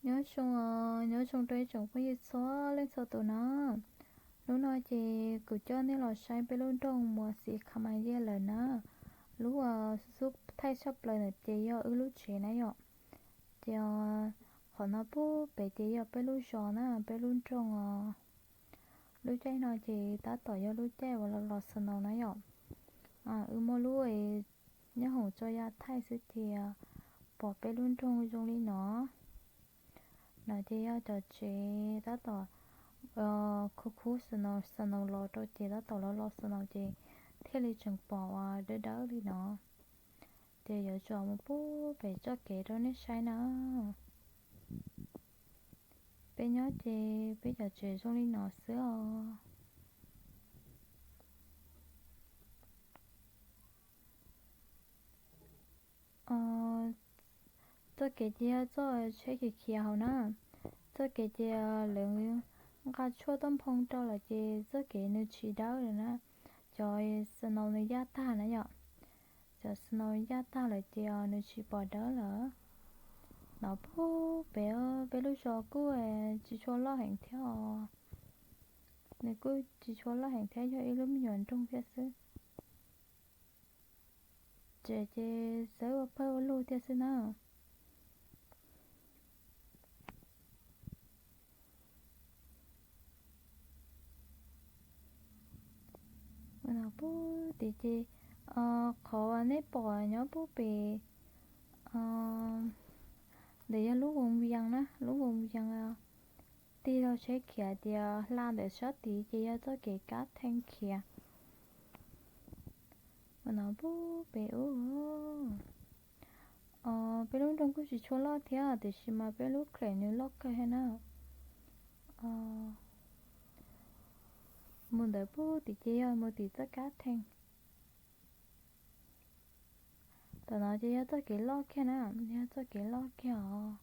Nyob zoo, nyob zoo rau ib tsoom phooj ywg txhua leej txhua tus na. Hnub no ces kuv coj nej los saib peb lub nroog Muas Xis Khas Mas Yej lawm na. Lub xub thaij tshaj plaws ntawm ces yog wb lub tsev na yom. Ces qhov no pub pem ces yog peb lub zos na, peb lub nroog os. Lub caij no ces tab tom yog lub caij uas los los snow na yom. Wb muaj lub nyob hoom tso ya thaij xwb ces pom peb lub nroog zoo li no. No ces yog cov tsev tab tom khub khub snow, snow los rau ces tab tom los los snow ces thiaj li tseem pom dawb dawb li no. Ces yuav tsom mus pub pem txoj kev rau nej saib na. Peb nyob ces peb cov tsev zoo li no xwb os. Txoj kev ces yog txoj tsheb khiav khiav hauv na. Txoj kev ces lawv nqa tshuaj tuaj nphoo rau lawm ces txoj kev nws tsis dawb lawm na. Cov snow nws yaj tag na yom. Cov snow yaj tag lawm ces nws tsis pom dawb lawm. No pub pem, peb lub zos kuj tsis tshua loj heev thiab os. Nws kuj tsis tshua loj heev thiab, yog ib lub me nyuam nroog thiab xwb. Tsev ces xawb ua pawg ua lug thiab xwb na. Pub tim ces qhov nej pom nyob pub pem ntawm yog lub voos vias na, lub voos vias tig rau tsheb khiav tias hla ntawm sab tid ces yog txoj kev kab theej khiav. Mas no pub pem ub. Peb lub nroog kuj tsis tshua loj thiab tiam sis mas peb lub kheem nws loj kawg thiab na. Mus ntawd pub tim ces yog mus tim txoj kab theej. Tam no ces yog txoj kev loj kiag na, yog txoj kev loj kiag os.